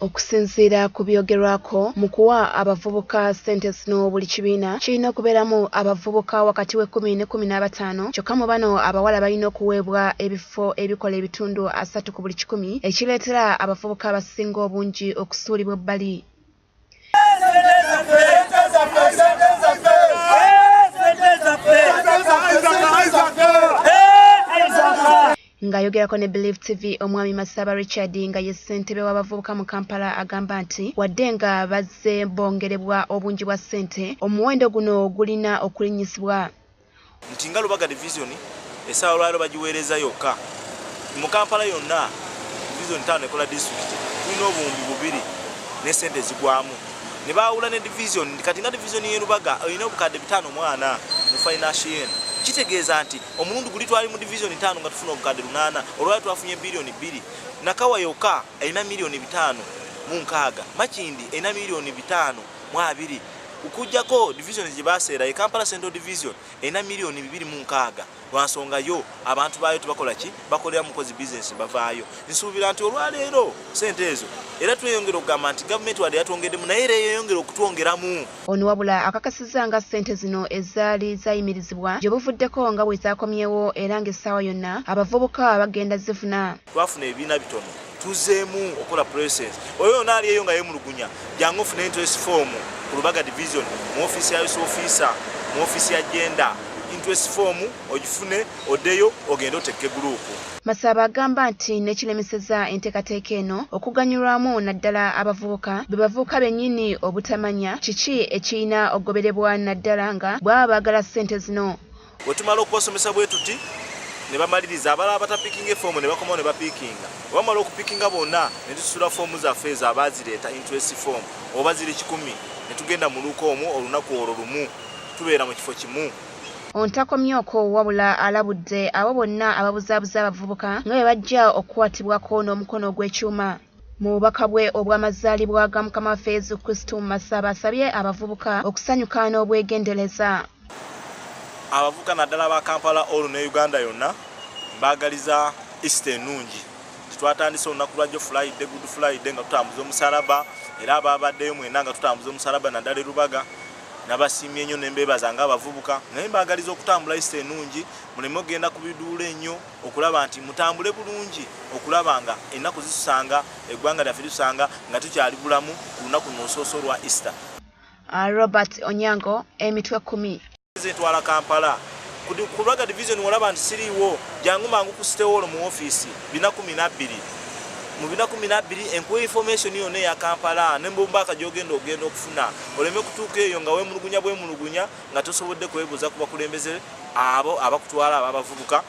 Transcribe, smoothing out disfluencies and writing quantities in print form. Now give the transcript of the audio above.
Okusinziira ku byogerwako mu kuwa abavubuka ssente zino, buli kibiina kirina okubeeramu abavubuka wakati w'ekumi n'ekumi n'abataano, kyokka mu bano abawala balina okuweebwa ebifo ebikola ebitundu 30 ku buli 100, ekireetera abavubuka abasinga obungi okusuulibwa ebbali. Ng'ayogerako ne Believe TV, Omwami Masaba Richard nga ye ssentebe w'abavubuka mu Kampala agamba nti wadde nga bazze bongerebwa obungi bwa ssente, omuwendo guno gulina okulinnyisibwa. Nti nga Lubaga Division essaawa olwaleero bagiweereza yokka mu Kampala yonna, division 5 ekola disitulikiti, tulina 2000 ne ssente zigwamu ne baawula ne division. Kati nga division y'e Lubaga erina obukadde 540 mu financial eno, kitegeeza nti omulundi guli twali mu division 5 nga tufuna obukadde 800, olwali twafunye biliyoni 2. Nakawa yokka erina miliyoni 560, Makindi erina miliyoni 520, okugjako division gye baseera e Kampala Central Division erina miliyoni 260, lwansonga yo abantu baayo tebakola ki, bakolera mukozi bizinesi bavaayo. Nsuubira nti olwaleero sente ezo era tweyongera okugamba nti gavumenti wadde yatwongeddemu, naye era eyeyongera okutwongeramu. Ono wabula akakasizza nga ssente zino ezaali zayimirizibwa gye buvuddeko nga bwe zaakomyewo, era ng'essaawa yonna abavubuka bagenda zifuna. Twafuna ebibiina bitono, tuzeemu okukola process. Oyo yonna ali eyo nga yemulugunya, jangu ofune interest form ku Lubaga Division mu ofiisi ya youth officer, mu ofiisi ya gender. Interest form ogifune, oddeyo ogende otekke group. Masaba agamba nti n'ekiremeseza enteekateeka eno okuganyulwamu naddala abavubuka, be bavubuka bennyini obutamanya kiki ekirina okugoberebwa, naddala nga bw'aba baagala ssente zino. Bwe tumala okubasomesa bwe tuti ne bamaliriza, abalala batapikinga efoomu ne bakomawo ne bapikinga. Bwe bamala okupikinga bonna ne tusula foomu zaffe ezo abazireeta, interest form oba ziri 100, ne tugenda mu luka omwo. Olunaku olwo lumu tubeera mu kifo kimu. Ontakomye okwo, wabula alabudde abo bonna ababuzaabuza abavubuka nga bwe bajja okukwatibwako n'omukono ogw'ekyuma. Mu bubaka bwe obw'amazaalibwa ga Mukama waffe Yesu Kristo, Masaba asabye abavubuka okusanyuka n'obwegendereza. Abavubuka naddala ba Kampala all ne Uganda yonna, mbaagaliza Easter ennungi. Twatandise olunaku lwajjo Friday, Good Friday, nga tutambuza omusalaba, era ababaddeyo mwena nga tutambuza omusalaba naddala e Lubaga, nabasiimye nnyo ne mbeebaza ng'abavubuka. Naye mbaagaliza okutambula Easter ennungi, muleme okugenda ku biduula ennyo, okulaba nti mutambule bulungi, okulaba nga ennaku zitusanga, eggwanga lyaffe litusanga nga tukyali bulamu ku lunaku nosoosa olwa Easter. Robert Onyango, Emitwe 10. Ntwala Kampala ku Lubaga Division, walaba nti siriiwo, jangu mangu ku City Hall mu ofiisi 412. Mu 412 enkuwa information yonna eya Kampala ne mbumbaka gyogenda ogenda okufuna, oleme kutuuka eyo nga weemulugunya bwemulugunya nga tosobodde kwebuuza ku bakulembeze abo abakutwala ababavubuka.